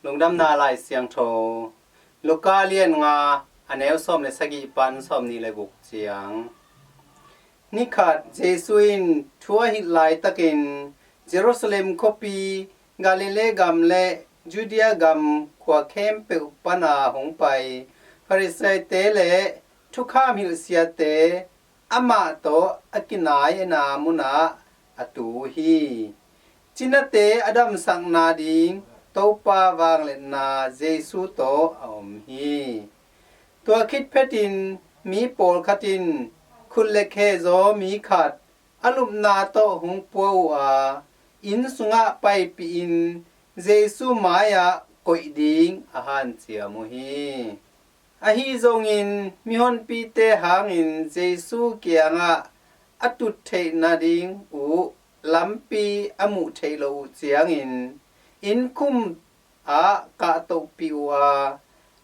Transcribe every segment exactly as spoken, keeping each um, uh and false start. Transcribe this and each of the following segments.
Lungdamna Lai Siangtho, Luka lian nga, a neu sawm le sagih pan sawm nih le guk ciang. Ni khat Jesu in thu a hilh laitakin Jerusalem khuapi, Galilee gam le Judea gam khua khempeuh pana hong pai. Farisai-te le thukham hilhsiate amah tawh a kinai-na munah a tu uh hi. Cinate a damsakna ding Topa vangliatna Jesu tawh a om hi. Tua khit phetin mi pawlkhat in khut le khe zaw mi khat a lupna tawh hong pua uh a, inn sungah paipihin Jesu mai-ah koih ding a hanciam uh hi. Ahi zongin mihonpite hangin Jesu kiangah a tut theih nading uh lampi a muh theih loh uh ciangin, innkhum ah kahtohpih uh a,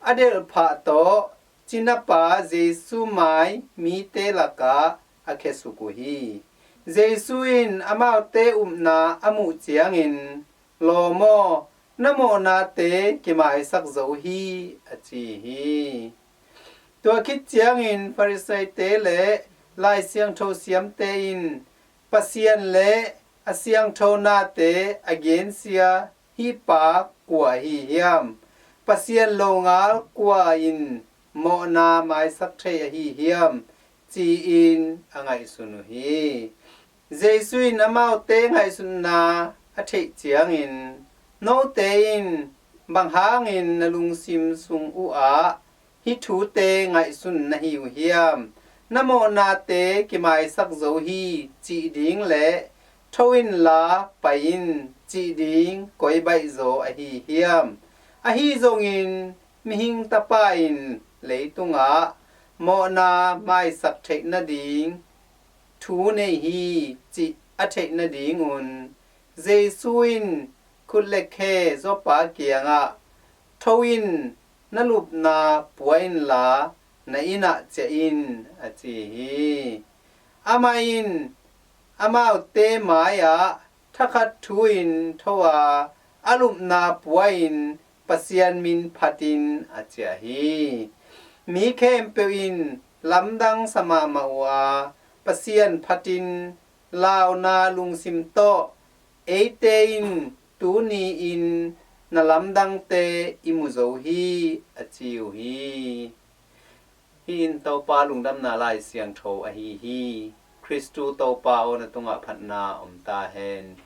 a delhphah tawh cinapa Jesu mai mite lakah a khiasuk uh hi. Jesu in amaute upna a muh ciangin, "Lawm aw, na mawhnate kimaisak zo hi," a ci hi. Tua khit ciangin Farisai-te le Lai Siangtho siamte in, "Pasian le a siangtho nate a gensia hih pa kua ahi hiam? Pasian longal kua in mawhna maisak thei ahi hiam?" ci-in a ngaihsun uh hi. Jesu in amaute ngaihsutna a theih ciangin, "Note in bang hangin na lungsim sung uh ah hih thute ngaihsun na hi uh hiam? 'Na mawhnate kimaisak zo hi,' cih ding le 'Tho inla pai in,' cih ding koi baihzaw ahi hiam? Ahi zongin Mihing Tapa in leitungah mawhna maisak theih nading thu nei hi, cih a theih nadingun Jesu in khut le khe zawpa kiangah, 'Tho in, na lupna pua inla na innah ciah in,' a ci hi. Amah in amaute mai-ah thakhat thu-in tho a, a lupna pua-in Pasian min phatin a ciah hi. Mi khempeuh in lamdang sa mahmah uh a, Pasian phatin launa lungsim tawh, "Eite in tuni-in na lamdangte i mu zo hi," a ci uh hi. Hih in Topa Lungdamna Lai Siangtho ahi hi. Khristu Topa aw, na tungah phatna om ta hen.